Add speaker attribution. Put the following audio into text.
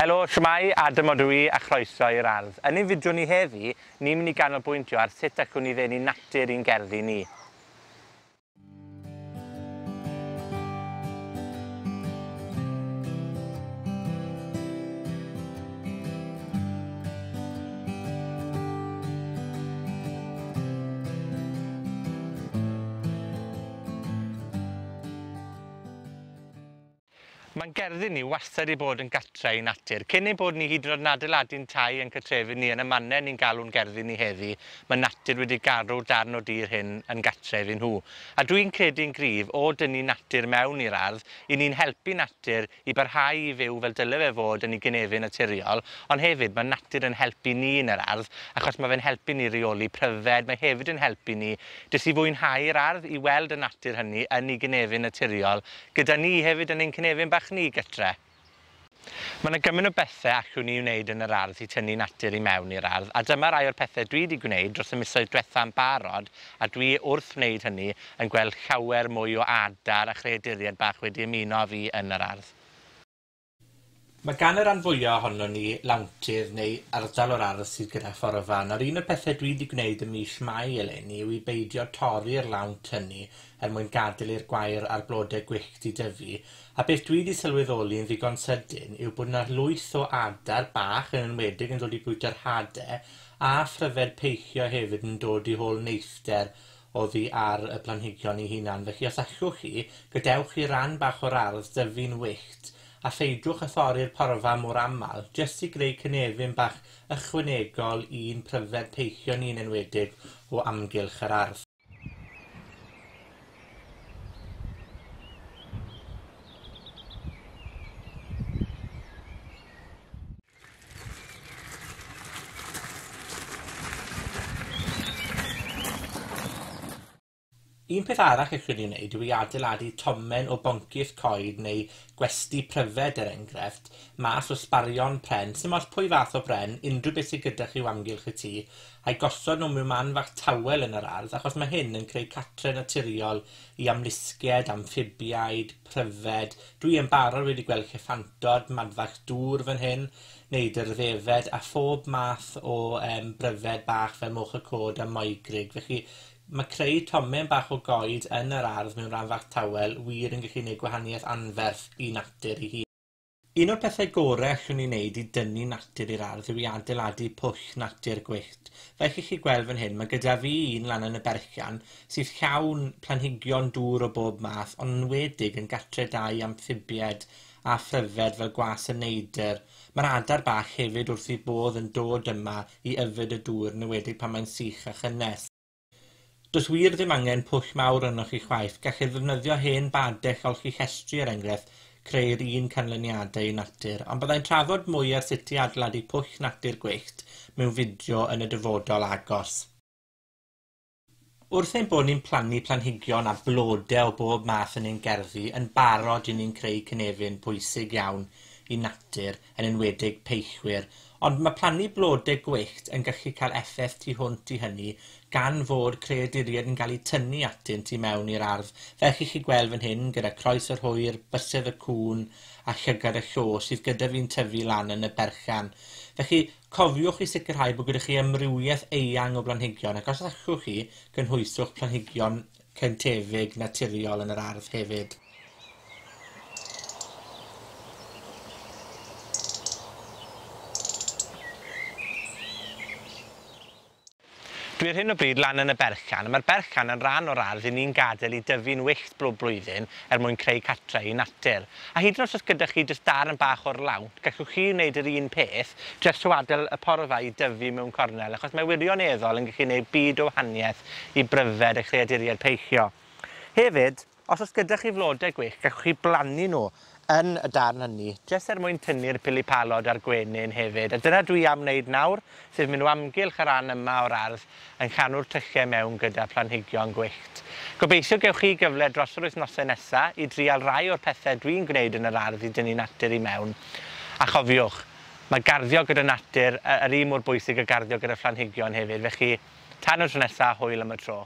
Speaker 1: Helo, shwmae, Adam odw i, a chroeso i'r ardd. Yn ein fideo ni heddi, ni'n mynd i ganolbwyntio ar sut allwn ni ddenu natur i'n gerddi ni. Mae'n gerddi ni wastad 'di bod yn gatre i natur. Cyn ein bod ni hyd yn o'd yn adeiladu'n tai a'n cartrefi ni yn y manne ni'n galw'n gerddi ni heddi, ma' natur wedi garw darn o dir hyn yn gatre iddyn nhw. A dwi'n credu'n gryf, o dynnu natur mewn i'r ardd, 'yn ni'n helpu natur i barhau i fyw fel dyle fe fod yn 'i gynefin naturiol, ond hefyd ma' natur yn helpu ni yn yr ardd, achos ma' fe'n helpu ni reoli pryfed, mae hefyd yn helpu ni jyst i fwynhau'r ardd, i weld y natur hynny yn 'i gynefin naturiol, Gyda ni hefyd yn ein cynefin bach ni gytre. Ma' 'na gymaint o bethe allwn ni wneud yn yr ardd i tynnu natur i mewn i'r ardd, a dyma rai o'r pethe dwi 'di gwneud dros y misoedd dwetha yn barod, a dwi wrth wneud hynny yn gweld llawer mwy o adar a chreaduried bach wedi ymuno â fi yn yr ardd.
Speaker 2: Mae gan y ran fwya ohonon ni lawntydd neu ardal o'r ardd sydd gyda phorfa. Nawr un o'r pethe dwi 'di gwneud ym mis Mai eleni yw i beidio torri'r lawnt hynny er mwyn gadel i'r gwair a'r blode gwyllt i dyfu. A beth dwi 'di sylweddoli yn ddigon sydyn yw bod 'na lwyth o adar bach, yn enwedig, yn dod i bwyta'r hade, a phryfed peillio hefyd yn dod i hôl neithder oddi ar y planhigion 'u hunan. Felly, os allwch chi, gadewch i ran bach o'r ardd dyfu'n wyllt, a pheidiwch â thorri'r porfa mor amal, jyst i greu cynefin bach ychwanegol i'n pryfed peillio ni yn enwedig o amgylch yr ardd. Un peth arall allwn ni wneud yw i adeiladu tomen o boncyff coed neu gwesty pryfed, er enghraifft, mas o sbarion pren, sim ots pwy fath o bren, unrhyw beth sydd gyda chi o amgylch y tŷ, a'i gosod nw mewn man fach tawel yn yr ardd, achos ma' hyn yn creu catre naturiol i amlusgied, amffibiaid, pryfed. Dwi yn barod wedi gweld llyffantod, madfall dŵr fan hyn, neidr ddefed, a phob math o yym bryfed bach fel moch y cod a moegrug. Felly, ma' creu tomen bach o goed yn yr ardd mewn ran fach tawel wir yn gallu neud gwahanieth anferth i natur 'i hun. Un o'r pethau gore allwn ni wneud i dynnu natur i'r ardd yw i adeiladu pwll natur gwyllt. Fel chi 'llu gweld fan hyn, ma' gyda fi un lan yn y berllan sydd llawn planhigion dŵr o bob math, ond yn enwedig yn gatre da i amffibied a phryfed fel gwas y neidr. Ma'r adar bach hefyd wrth 'u bodd yn dod yma i yfed y dŵr, yn enwedig pan mae'n sych a chynnes. Does wir ddim angen pwll mawr arnoch chi chwaith, gallai ddefnyddio hen badell olchi llestri er enghraifft, creu'r un canlyniadau i natur, ond byddai'n trafod mwy ar sut i adeiladu pwll natur gwyllt mewn fideo yn y dyfodol agos. Wrth ein bod ni'n plannu planhigion a blode o bob math yn ein gerddi, yn barod 'yn ni'n creu cynefin pwysig iawn i natur, yn enwedig peillwyr. Ond ma' plannu blode gwyllt yn gallu cael effeth tu hwnt i hynny, gan fod creaduriaid yn cael eu tynnu atynt i mewn i'r ardd. Fel chi 'llu gweld fan hyn, gyda croes yr hwyr, bysedd y cŵn, a llygad y llo sydd gyda fi'n tyfu lan yn y berllan. Felly, cofiwch i sicrhau bod gyda chi amrywieth eang o blanhigion, ac os allwch chi, cynhwyswch planhigion cyntefig naturiol yn yr ardd hefyd.
Speaker 1: Dwi ar hyn o bryd lan yn y berllan, a ma'r berllan yn ran o'r ardd 'yn ni'n gadel i dyfu'n wyllt bob blwyddyn er mwyn creu cartre i natur. A hyd yn o'd os o's gyda chi jyst darn bach o'r lawnt, gallwch chi wneud yr un peth, jyst trw adel y porfa i dyfu mewn cornel, achos mae wirioneddol yn gallu neud byd o wahanieth i bryfed a chreaduriaid peillio. Hefyd, os o's gyda chi flode gwyllt, gallwch chi blannu nhw yn y darn hynny, jyst er mwyn tynnu'r pilipalod a'r gwenyn hefyd. A dyna dwi am wneud nawr, sef mynd o amgylch y ran yma o'r ardd, yn llanw'r tyllau mewn gyda phlanhigion gwyllt. Gobeithio gewch chi gyfle dros yr wythnosau nesa i drial rai o'r pethe dwi'n gwneud yn yr ardd i dynnu natur i mewn. A chofiwch, mae garddio gyda natur yr un mor bwysig â garddio gyda phlanhigion hefyd, felly tan y tro nesa, hwyl am y tro.